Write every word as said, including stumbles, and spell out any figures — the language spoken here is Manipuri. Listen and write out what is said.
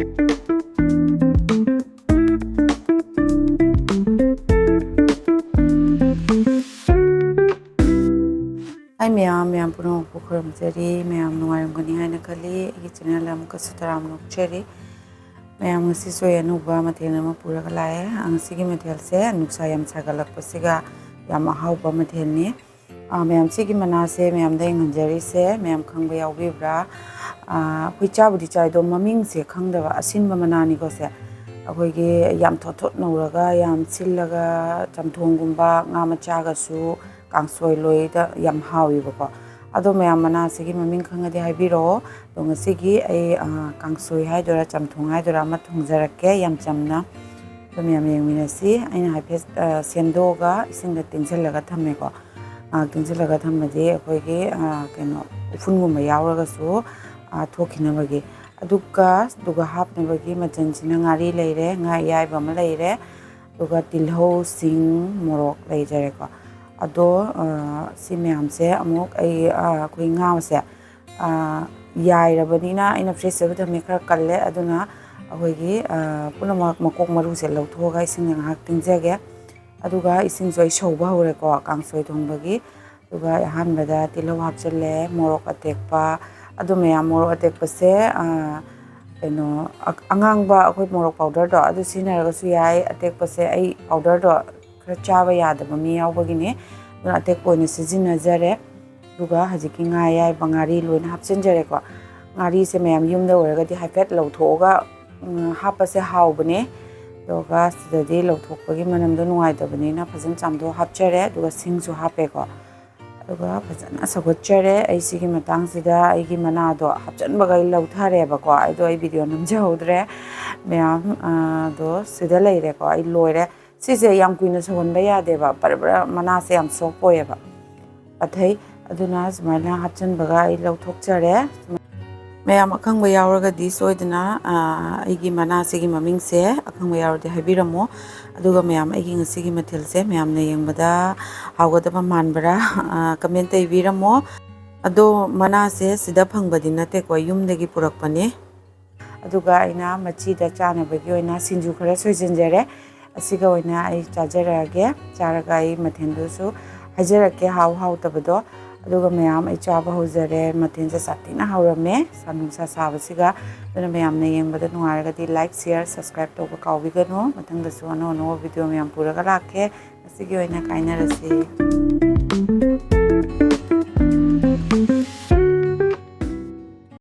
ꯍꯥꯏ ꯃꯌꯥꯝ, ꯃꯌꯥꯝ ꯄꯨꯝꯅꯃꯛꯄꯨ ꯈꯨꯔꯨꯝꯖꯔꯤ꯫ ꯃꯌꯥꯝ ꯅꯨꯡꯉꯥꯏꯔꯝꯒꯅꯤ ꯍꯥꯏꯅ ꯈꯜꯂꯤ꯫ ꯑꯩꯒꯤ ꯆꯦꯅꯦꯜꯗ ꯑꯃꯨꯛꯀꯁꯨ ꯇꯔꯥꯝꯅ ꯑꯣꯛꯆꯔꯤ꯫ ꯃꯌꯥꯝ, ꯉꯁꯤꯁꯨ ꯑꯩ ꯑꯅꯧꯕ ꯃꯊꯦꯜ ꯑꯃ ꯄꯨꯔꯒ ꯂꯥꯛꯑꯦ꯫ ꯑ, ꯉꯁꯤꯒꯤ ꯃꯊꯦꯜꯁꯦ ꯅꯨꯡꯁꯥ ꯌꯥꯝ ꯁꯥꯒꯠꯂꯛꯄꯁꯤꯒ ꯌꯥꯝ ꯑꯍꯥꯎꯕ ꯃꯊꯦꯜꯅꯤ꯫ ꯑ, ꯃꯌꯥꯝ, ꯁꯤꯒꯤ ꯃꯅꯥꯁꯦ ꯃꯌꯥꯝꯗ ꯌꯦꯡꯍꯟꯖꯔꯤꯁꯦ, ꯃꯌꯥꯝ ꯈꯪꯕ ꯌꯥꯎꯕꯤꯕ꯭ꯔꯥ? ꯑ, ꯑꯩꯈꯣꯏ ꯆꯥꯕꯨꯗꯤ ꯆꯥꯏ, ꯑꯗꯣ ꯃꯃꯤꯡꯁꯦ ꯈꯪꯗꯕ, ꯑꯁꯤꯟꯕ ꯃꯅꯥꯅꯤꯀꯣ ꯁꯦ꯫ ꯑꯩꯈꯣꯏꯒꯤ ꯌꯥꯝ ꯊꯣꯠ ꯊꯣꯠ ꯅꯧꯔꯒ ꯌꯥꯝ ꯁꯤꯜꯂꯒ ꯆꯝꯊꯣꯡꯒꯨꯝꯕ, ꯉꯥ ꯃꯆꯥꯒꯁꯨ, ꯀꯥꯡꯁꯣꯏ ꯂꯣꯏꯗ ꯌꯥꯝ ꯍꯥꯎꯋꯦꯕꯀꯣ꯫ ꯑꯗꯣ ꯃꯌꯥꯝ, ꯃꯅꯥꯁꯤꯒꯤ ꯃꯃꯤꯡ ꯈꯪꯉꯗꯤ ꯍꯥꯏꯕꯤꯔꯛꯑꯣ꯫ ꯑꯗꯣ ꯉꯁꯤꯒꯤ ꯑꯩ, ꯑ, ꯀꯥꯡꯁꯣꯏ ꯍꯥꯏꯗꯣꯏꯔꯥ, ꯆꯝꯊꯣꯡ ꯍꯥꯏꯗꯣꯏꯔꯥ, ꯑꯃ ꯊꯣꯡꯖꯔꯛꯀꯦ ꯌꯥꯝ ꯆꯝꯅ꯫ ꯑꯗꯣ ꯃꯌꯥꯝ ꯌꯦꯡꯃꯤꯟꯅꯁꯤ꯫ ꯑꯩꯅ ꯍꯥꯏꯐꯦꯠ, ꯑ, ꯁꯦꯝꯗꯣꯛꯑꯒ ꯏꯁꯤꯡꯗ ꯇꯤꯡꯁꯤꯜꯂꯒ ꯊꯝꯃꯦꯀꯣ꯫ ꯉꯥꯏꯍꯥꯛ ꯇꯤꯡꯁꯤꯜꯂꯒ ꯊꯝꯃꯗꯤ ꯑꯩꯈꯣꯏꯒꯤ, ꯑ, ꯀꯩꯅꯣ, ꯎꯐꯨꯟꯒꯨꯝꯕ ꯌꯥꯎꯔꯒꯁꯨ, ꯑ, ꯊꯣꯛꯈꯤꯅꯕꯒꯤ꯫ ꯑꯗꯨꯒ, ꯑꯗꯨꯒ ꯍꯥꯞꯅꯕꯒꯤ ꯃꯆꯜꯁꯤꯅ ꯉꯥꯔꯤ ꯂꯩꯔꯦ, ꯉꯥ ꯑꯌꯥꯏꯕ ꯑꯃ ꯂꯩꯔꯦ, ꯑꯗꯨꯒ ꯇꯤꯜꯍꯧ, ꯁꯤꯡ, ꯃꯣꯔꯣꯛ ꯂꯩꯖꯔꯦꯀꯣ꯫ ꯑꯗꯣ, ꯑ, ꯁꯤ ꯃꯌꯥꯝꯁꯦ ꯑꯃꯨꯛ ꯑꯩ, ꯑ, ꯑꯩꯈꯣꯏ ꯉꯥꯁꯦ, ꯑ, ꯌꯥꯏꯔꯕꯅꯤꯅ ꯑꯩꯅ ꯐ꯭ꯔꯤꯖꯇꯁꯨ ꯊꯝꯃꯦ, ꯈꯔ ꯀꯜꯂꯦ, ꯑꯗꯨꯅ ꯑꯩꯈꯣꯏꯒꯤ, ꯑ, ꯄꯨꯝꯅꯃꯛ ꯃꯀꯣꯛ ꯃꯔꯨꯁꯦ ꯂꯧꯊꯣꯛꯑꯒ ꯏꯁꯤꯡꯗ ꯉꯥꯏꯍꯥꯛ ꯇꯤꯡꯖꯒꯦ꯫ ꯑꯗꯨꯒ ꯏꯁꯤꯡꯁꯨ ꯑꯩ ꯁꯧꯕ ꯍꯧꯔꯦꯀꯣ ꯀꯥꯡꯁꯣꯏ ꯊꯣꯡꯕꯒꯤ꯫ ꯑꯗꯨꯒ ꯑꯍꯥꯟꯕꯗ ꯇꯤꯜꯍꯧ ꯍꯥꯞꯆꯤꯜꯂꯦ, ꯃꯣꯔꯣꯛ ꯑꯇꯦꯛꯄ, ꯑꯗꯨ ꯃꯌꯥꯝ, ꯃꯣꯔꯣꯛ ꯑꯇꯦꯛꯄꯁꯦ, ꯑ, ꯀꯩꯅꯣ, ꯑ-, ꯑꯉꯥꯡꯕ ꯑꯩꯈꯣꯏ ꯃꯣꯔꯣꯛ ꯄꯥꯎꯗꯔꯗꯣ ꯑꯗꯨ ꯁꯤꯖꯤꯟꯅꯔꯒꯁꯨ ꯌꯥꯏ꯫ ꯑꯇꯦꯛꯄꯁꯦ ꯑꯩ ꯄꯥꯎꯗꯔꯗꯣ ꯈꯔ ꯆꯥꯕ ꯌꯥꯗꯕ ꯃꯤ ꯌꯥꯎꯕꯒꯤꯅꯤ, ꯑꯗꯨꯅ ꯑꯇꯦꯛꯄ ꯑꯣꯏꯅ ꯁꯤꯖꯤꯟꯅꯖꯔꯦ꯫ ꯑꯗꯨꯒ ꯍꯧꯖꯤꯛꯀꯤ ꯉꯥ ꯑꯌꯥꯏꯕ, ꯉꯥꯔꯤ ꯂꯣꯏꯅ ꯍꯥꯞꯆꯤꯟꯖꯔꯦꯀꯣ꯫ ꯉꯥꯔꯤꯁꯦ ꯃꯌꯥꯝ ꯌꯨꯝꯗ ꯑꯣꯏꯔꯒꯗꯤ ꯍꯥꯏꯐꯦꯠ ꯂꯧꯊꯣꯛꯑꯒ, ꯎꯝ, ꯍꯥꯞꯄꯁꯦ ꯍꯥꯎꯕꯅꯦ꯫ ꯑꯗꯨꯒ ꯁꯤꯗꯗꯤ ꯂꯧꯊꯣꯛꯄꯒꯤ ꯃꯅꯝꯗꯣ ꯅꯨꯡꯉꯥꯏꯇꯕꯅꯤꯅ ꯐꯖꯅ ꯆꯥꯝꯊꯣꯛ ꯍꯥꯞꯆꯔꯦ꯫ ꯑꯗꯨꯒ ꯁꯤꯡꯁꯨ ꯍꯥꯞꯄꯦꯀꯣ꯫ ꯑꯗꯨꯒ ꯐꯖꯅ ꯁꯧꯒꯠꯆꯔꯦ꯫ ꯑꯩ ꯁꯤꯒꯤ ꯃꯇꯥꯡꯁꯤꯗ ꯑꯩꯒꯤ ꯃꯅꯥꯗꯣ ꯍꯥꯞꯆꯤꯟꯕꯒ ꯑꯩ ꯂꯧꯊꯔꯦꯕꯀꯣ꯫ ꯑꯩꯗꯣ ꯑꯩ ꯚꯤꯗꯤꯑꯣ ꯅꯝꯖꯍꯧꯗ꯭ꯔꯦ ꯃꯌꯥꯝ꯫ ꯑ, ꯑꯗꯣ ꯁꯤꯗ ꯂꯩꯔꯦꯀꯣ꯫ ꯑꯩ ꯂꯣꯏꯔꯦ꯫ ꯁꯤꯁꯦ ꯌꯥꯝ ꯀꯨꯏꯅ ꯁꯧꯍꯟꯕ ꯌꯥꯗꯦꯕ, ꯕꯔ ꯕꯔ ꯃꯅꯥꯁꯦ ꯌꯥꯝ ꯁꯣꯐ ꯑꯣꯏꯌꯦꯕ, ꯄꯠꯊꯩ꯫ ꯑꯗꯨꯅ ꯁꯨꯃꯥꯏꯅ ꯍꯥꯞꯆꯤꯟꯕꯒ ꯑꯩ ꯂꯧꯊꯣꯛꯆꯔꯦ꯫ ꯃꯌꯥꯝ ꯑꯈꯪꯕ ꯌꯥꯎꯔꯒꯗꯤ ꯁꯣꯏꯗꯅ, ꯑ, ꯑꯩꯒꯤ ꯃꯅꯥꯁꯤꯒꯤ ꯃꯃꯤꯡꯁꯦ ꯑꯈꯪꯕ ꯌꯥꯎꯔꯗꯤ ꯍꯥꯏꯕꯤꯔꯝꯃꯣ꯫ ꯑꯗꯨꯒ ꯃꯌꯥꯝ, ꯑꯩꯒꯤ ꯉꯁꯤꯒꯤ ꯃꯊꯦꯜꯁꯦ ꯃꯌꯥꯝꯅ ꯌꯦꯡꯕꯗ ꯍꯥꯎꯒꯗꯕ ꯃꯥꯟꯕ꯭ꯔꯥ? ꯑ, ꯀꯃꯦꯟꯇ ꯏꯕꯤꯔꯝꯃꯣ꯫ ꯑꯗꯣ ꯃꯅꯥꯁꯦ ꯁꯤꯗ ꯐꯪꯕꯗꯤ ꯅꯠꯇꯦꯀꯣ, ꯌꯨꯝꯗꯒꯤ ꯄꯨꯔꯛꯄꯅꯦ꯫ ꯑꯗꯨꯒ ꯑꯩꯅ ꯃꯆꯤꯗ ꯆꯥꯅꯕꯒꯤ ꯑꯣꯏꯅ ꯁꯤꯡꯖꯨ ꯈꯔ ꯁꯣꯏꯖꯤꯟꯖꯔꯦ꯫ ꯑꯁꯤꯒ ꯑꯣꯏꯅ ꯑꯩ ꯆꯥꯖꯔꯛꯑꯒꯦ꯫ ꯆꯥꯔꯒ ꯑꯩ ꯃꯊꯦꯜꯗꯨꯁꯨ ꯍꯥꯏꯖꯔꯛꯀꯦ, ꯍꯥꯎ ꯍꯥꯎꯇꯕꯗꯣ꯫ ꯑꯗꯨꯒ ꯃꯌꯥꯝ, ꯑꯩ ꯆꯥꯕ ꯍꯧꯖꯔꯦ꯫ ꯃꯊꯦꯜꯁꯦ ꯁꯥꯊꯤꯅ ꯍꯥꯎꯔꯝꯃꯦ, ꯁꯥ ꯅꯨꯡꯁꯥ ꯁꯥꯕꯁꯤꯒ꯫ ꯑꯗꯨꯅ ꯃꯌꯥꯝꯅ ꯌꯦꯡꯕꯗ ꯅꯨꯡꯉꯥꯏꯔꯒꯗꯤ like, share, subscribe ꯇꯧꯕ ꯀꯥꯎꯕꯤꯒꯅꯨ꯫ ꯃꯊꯪꯗꯁꯨ ꯑꯅꯧ ꯑꯅꯧꯕ video ꯃꯌꯥꯝ ꯄꯨꯔꯒ ꯂꯥꯛꯀꯦ꯫ ꯉꯁꯤꯒꯤ ꯑꯣꯏꯅ ꯀꯥꯏꯅꯔꯁꯤ꯫